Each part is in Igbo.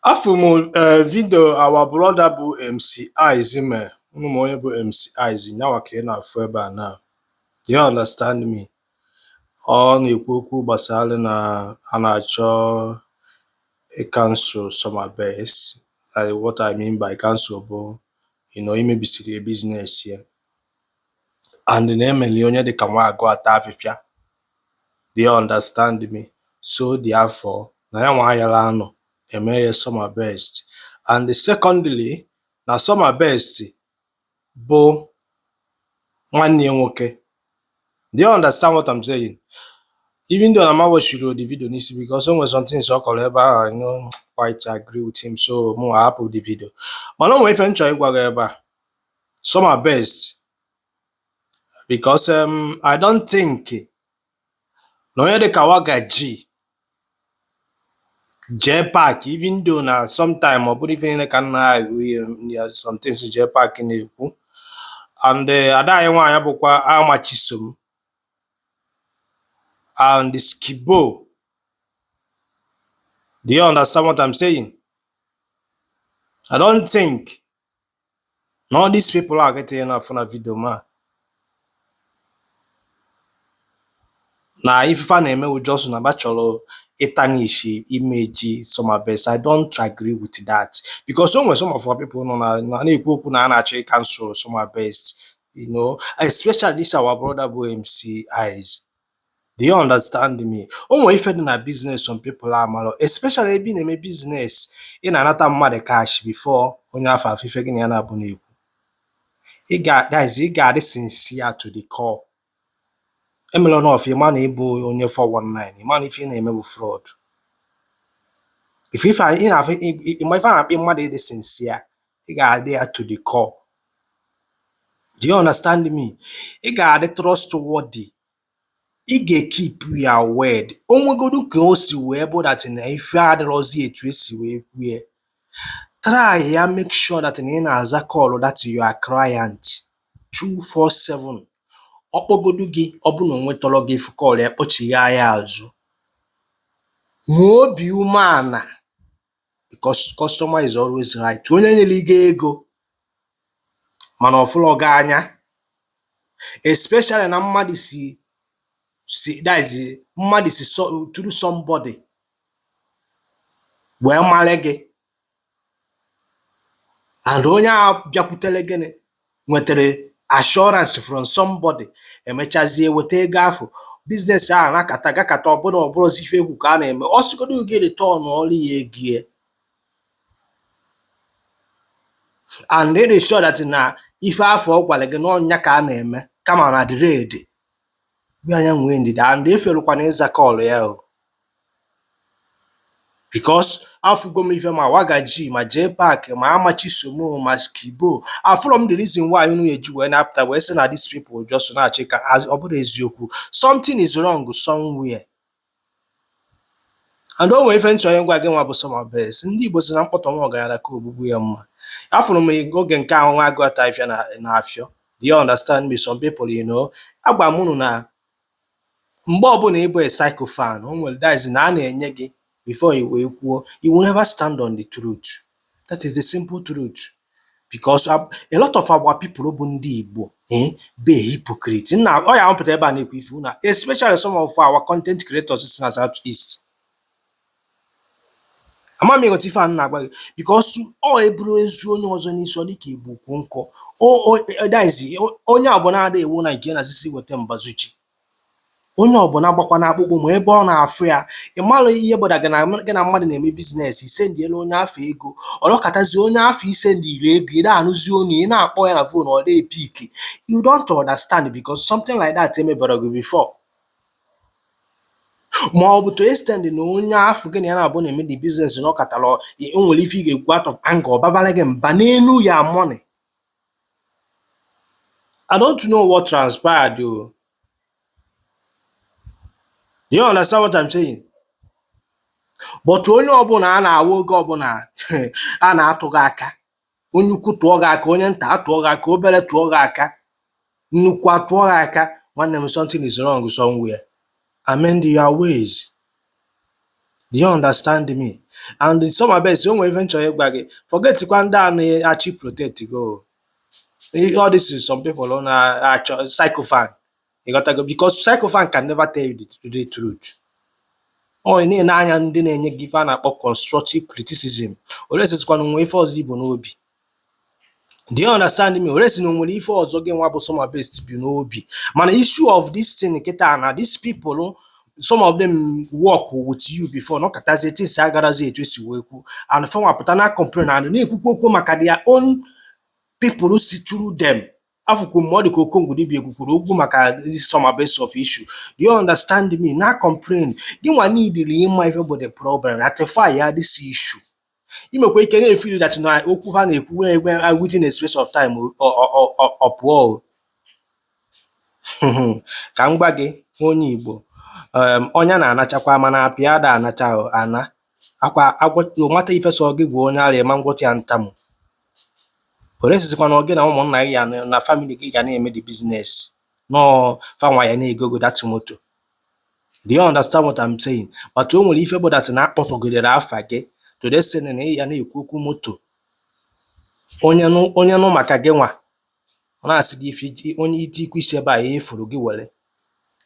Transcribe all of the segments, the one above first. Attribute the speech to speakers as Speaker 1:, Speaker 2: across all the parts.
Speaker 1: Afụ m video our brother bụ MC Ice mee. Unu ma onye bụ MC Ice, nyanwa ka ị na-afụ ebe a now. Do you understand me? Ọ na-ekwu okwu gbasara na a na-achọ cancel Samabest. Like what I mean by cancel bụ imebisiri ya business ya and na emeli onye dịka Nwagụ ata afịfịa. Do you understand me? So therefore, na ya nwa ayara anọ eme ya Samabest. And secondly, na Samabest bụ nwanne ya nwoke. Do you understand what I'm saying? Even though na m watchiri the video n'isi because o nwere some things ọ kọrọ ebe ahụ, I no quite agree with him, so mụ hapụ the video. Mana o nwere ife m chọrọ ịgwa gị ebe a. Samabest, because I don't think na onye dịka Wagaji Jpac, even though na sometime ọ bụrụ ife niile ka m na-agree ya, some things Jpac na-ekwu and ada anyị nwaanyị bụkwa Ama Chisom and Skibo. Do you understand what I'm saying? I don't think na all these people a kịta ị na-afụ na video ma na ife fa na-eme wụ just na ba chọrọ ịtarnish image Samabest. I don't agree with that because o nwere some of our people nọ na na-ekwu okwu na a na-achọ ịcancel Samabest, especially this our brother bụ MC Ice. Do you understand me? O nwere ife dị na business some people amarọ, especially ebe ị na-eme business, ị na-anata mmadụ cash before onye afọ afọ ife gị na ya na-abụ na-ekwu. Ị ga that is, ị ga-adị sincere to the core. Emela na ọfụ ịma na ịbụ onye 419, ịma na ife ị na-eme bụ fraud. Ife ị na-afụ ịma ife a na-akpọ mmadụ ịdị sincere, ị ga-adị ya to the core. Do you understand me? Ị ga-adị trustworthy. Ị ga-ekeep your word. O nwegodu ka o si wee bụ that na ife adịrọzi etu esi wee kwue. Try ya make sure that na ị na-aza call that your client 247. Ọ kpọgodu gị, ọ bụ na o nwetọrọ gị ifu call ya, kpọchigha ya azụ. Nwee obi umeala because customer is always right. Onye nyere gị ego mana ọ fụrọ gị anya, especially na mmadụ si that is mmadụ si so through somebody wee mara gị and onye a bịakwutere gịnị nwetara assurance from somebody, emechazie weta ego afụ, business ahụ nakata gakata, ọbụna ọbụrụzi ife ekwu ka a na-eme, ọ sịgodu gị return ọrụ ya ego ya and it is sure that na ife afọ ọ gwara gị na ọnya ka a na-eme kama na dịrị gwa anya nwee ndidi and efelukwana ịza call ya o, because afụgo m ife ma Wagaji ma Jpac ma Ama Chisom ma Skibo, afụrọ m the reason why unu eji wee na-apụta wee sị na these people just na-achị ka ọ bụrụ eziokwu. Something is wrong somewhere and o nwere ife nchọrọ ịgwa gị nwa bụ Samabest. Ndị Igbo sị na mkpọtọ nwa ọgaranya ka ogbugbu ya mma. Afụrụ m oge nke ahụ nwa agụ ata afịa na na-afịọ. Do you understand me? Some people, agwa m unu na mgbe ọbụla ị bụ a sycophant, o nwere that is na a na-enye gị before i wee kwuo, you will never stand on the truth. That is the simple truth. Because a lot of our people bụ ndị Igbo be hypocrite. Nna ọ ya amụpụta ebe a na-ekwu ife unu, especially some of our content creators si na South East. Ama m ịghọta ife a m na-agwa gị because ọ eburu ezi onye ọzọ n'isi ọ dịka igbo kwu nkụ. That is, onye ọbụla ada ewu na nke na-asịsị weta mbazụ ji. Onye ọbụla gbakwa n'akpụkpọ ma ebe ọ na-afụ ya, ị mara ihe bụ na gị na mmadụ na-eme business, isendielu onye afọ ego, ọ nọkọtazi onye afọ isendiri ego, ị na-anụzi onu, ị na-akpọ ya na phone, ọ na-epick. You don't understand because something like that emebara gị before. Ma ọ bụ to extend na onye afọ gị na ya na-abụ na-eme the business na ọ katara o nwere ife ị ga-ekwu out of anger, ọ babara gị mba n'elu ya money. I don't know what transpired o. Do you understand what I'm saying? But onye ọbụla a na-awa oge ọbụla a na-atụ gị aka, onye ukwu tụọ gị aka, onye nta atụọ gị aka, obere tụọ gị aka, nnukwu atụọ gị aka, nwanne m, something is wrong somewhere. Amend your ways. Do you understand me? And Somabest, o nwere ife m chọrọ ịgwa gị. Forgetkwa ndị a na-achị protect gị o. All this is some people na-achọ sycophant, ịghọtago? Because sycophant can never tell you the truth. Ọ na-ene anya ndị na-enye gị ife a na-akpọ constructive criticism. Olesizikwana onwe ife ọzọ ibu n'obi. Do you understand me? Olesi na o nwere ife ọzọ gị nwa bụ Somabest bi n'obi. Mana issue of this thing kịta na these people, some of them work with you before, nọkọtazie things agarazi etu esi wee kwu, and fanwa pụta na complain and na-ekwukwu okwu maka their own people si through them. Afụkwu m ọ dị ka Okongwu dibia ekwukwuru okwu maka this Somabest of issue. Do you understand me? Na complain, gị nwa needili ịma ife bụ the problem, rectify ya this issue. Imekwa ike na-efeel that na okwu ha na-ekwu egwe within a space of time ọ pụọ o. Ka m gwa gị, onye Igbo, ọnya na-anachakwa mana apịa ada anacha o, ana akwa agwọ nwata ife sọ gị gwa onye ara ịma ngwọta ya ntamu. Oresizikwa na gị na ụmụnna gị ya na family gị ga na-eme the business nọọ fanwa ya na-egogo that moto. Do you understand what I'm saying? But o nwere ife bụ that na akpọtọgidere afa gị to the extent na ị ya na-ekwu okwu moto. Onye nụ maka gị nwa, ọ na-asị gị ife onye iti ikwu isi ebe a ya efuru gị were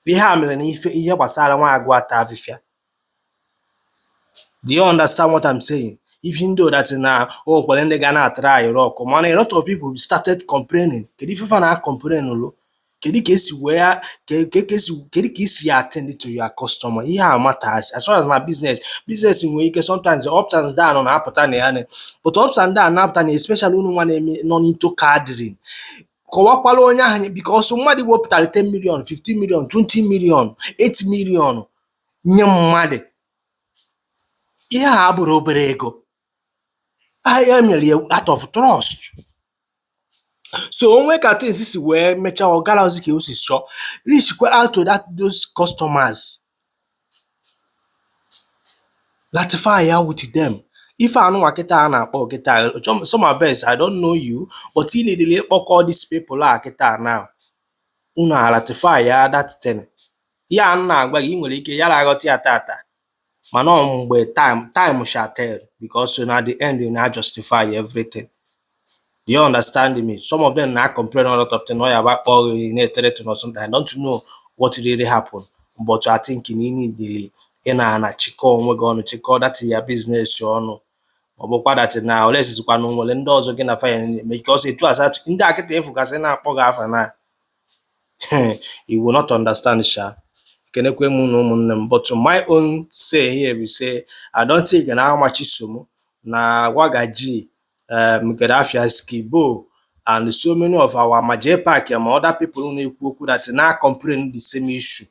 Speaker 1: ihe a mere na ife ihe gbasara nwa agụ ata afịfịa. Do you understand what I'm saying? Even though that na o nwekwara ndị ga na-atry rock, mana a lot of people started complaining. Kedu ife fa na complain lụ? Kedu ka esi wee ka esi, kedu ka isi attend to your customer? Ihe a matters as far as na business nwere ike sometimes ups and down na-apụta na ya ni, but ups and down na-apụta na, especially unu nwa na-eme nọ n'ito car dealing. Kọwakwala onye ahụ, because mmadụ wepụtara 10 million, 15 million, 20 million, 8 million nye mmadụ, ihe a abụrụ obere ego. Ahịa mere ya out of trust. So onwe ka things si wee mechaa, ọ garazi ka o si chọọ, reach kwa out to that those customers, rectify ya with them. Ife anụnwa kịta a na-akpọ kịta Somabest, I don't know you, but ị need ịkpọkọ these people a kịta now, unu rectify ya that thing. Ya a m na-agwa gị, ị nwere ike yara aghọta ya tata, mana ọ mgbe time shall tell, because na the end na justify everything. Do you understand me? Some of them na complain a lot of things. Ọ ya bụ akpọ gị na-etere or something. I don't know what really happened, but I think na ị need ị na-ana chịkọọ onwe gị ọnụ, chịkọọ that ya business ọnụ. Ma ọ bụkwa that na olesizikwa na nwere ndị ọzọ gị na fa ya na-eme, because etu asa ndị akịta ịfụgasị na-akpọ gị afa na you will not understand sha. Ekenekwe m na ụmụnne m, but my own say here be say I don't think na Amachisom na Wagaji, Gaddafi Skibo and so many of our ma J Park ma other people na-ekwu okwu that na complain the same issue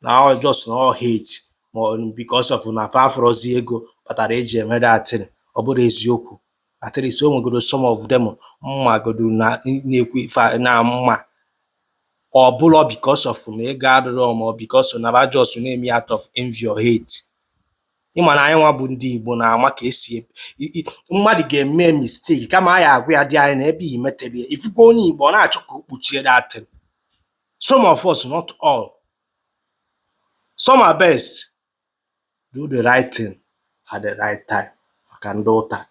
Speaker 1: na all just na all hate ma ọ because of na fa afụrọzi ego kpatara eji eme that thing. Ọ bụrụ eziokwu, at least o nwegoro some of them mmagodo na na-ekwu ife a na mma ọ bụlọ because of na ego adịrọ, ma ọ because na ba just na-eme out of envy or hate. Ịma na anyị nwa bụ ndị Igbo na-ama ka esi mmadụ ga-eme mistake, kama anyị agwa ya dị anyị na ebe i metere ya, ifukwa onye Igbo ọ na-achọ ka o kpuchie that thing. Some of us, not all. Some are best do the right thing at the right time maka ndị ụta.